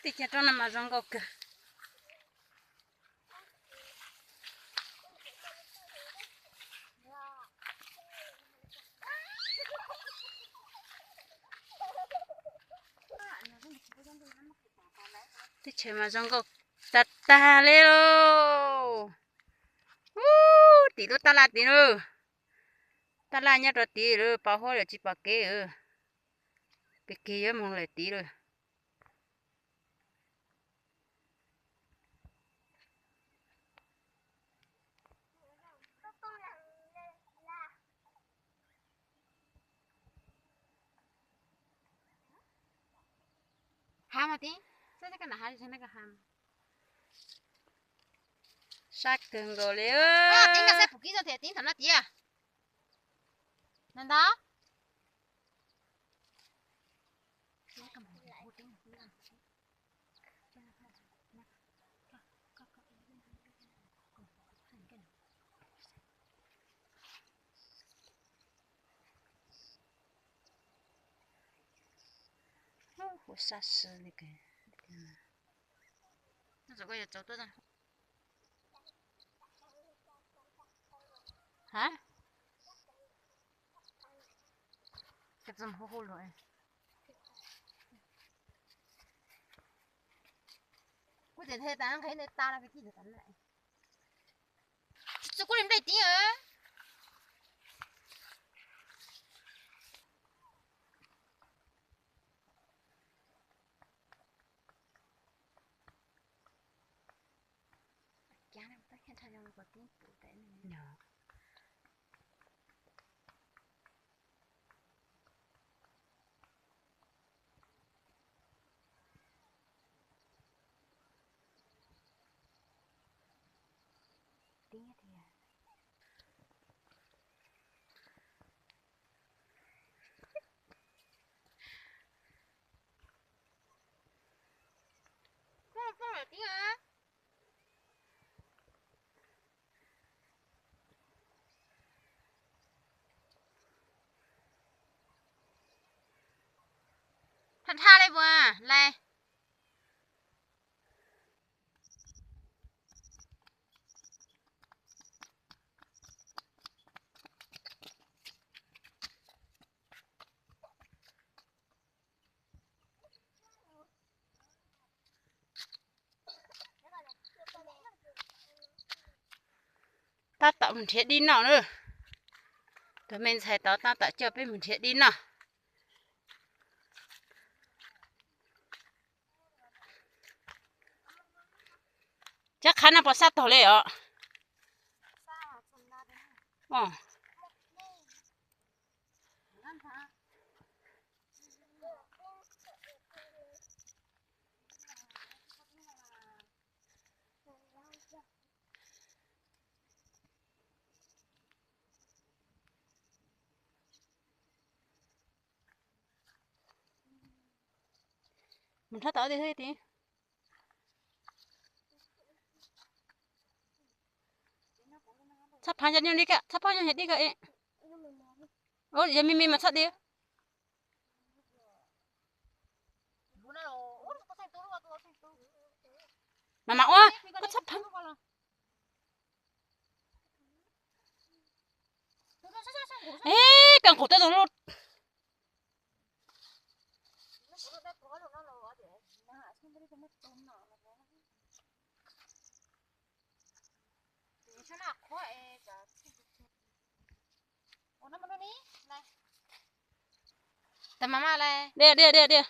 Teb chaws roob no mas zoo nkauj kawg. Teb chaws mas zoo nkauj tag tag li lauj. Ub, tim lub tab laj tid lauj. Tab laj nyob rau tid lauj, pos huab lawm tsis pom kev. Kev kiag yuav moog lawm tid lauj. Hav mas tib, sab kawg nkaus li. Tib, koj saib pum kib txog tias tib thaum no tiag. Ntawd ntag. Ua sab sw li. Ha? Kuv tseem the tas nqe ntawd tas los koj cij tas na. Tsis txog kuv li nplej tib. Thaj thaj li puas lais. Tab tom mus nrhiav dib noj na. Tus me ntxhais tod tab tom coj peb mus nrhiav dib noj. Cov qhav no puas xab tog li os? Mus nrhiav tau tiag. Txhob phab nyob dib ko, txhob phab nyob dib ko. Yog me me mas txhob dib. Mas mas ua, koj txhob phab. Ib, koj nqus tau tus lub. Tag mas mas lawm. Diam, diam, diam, diam.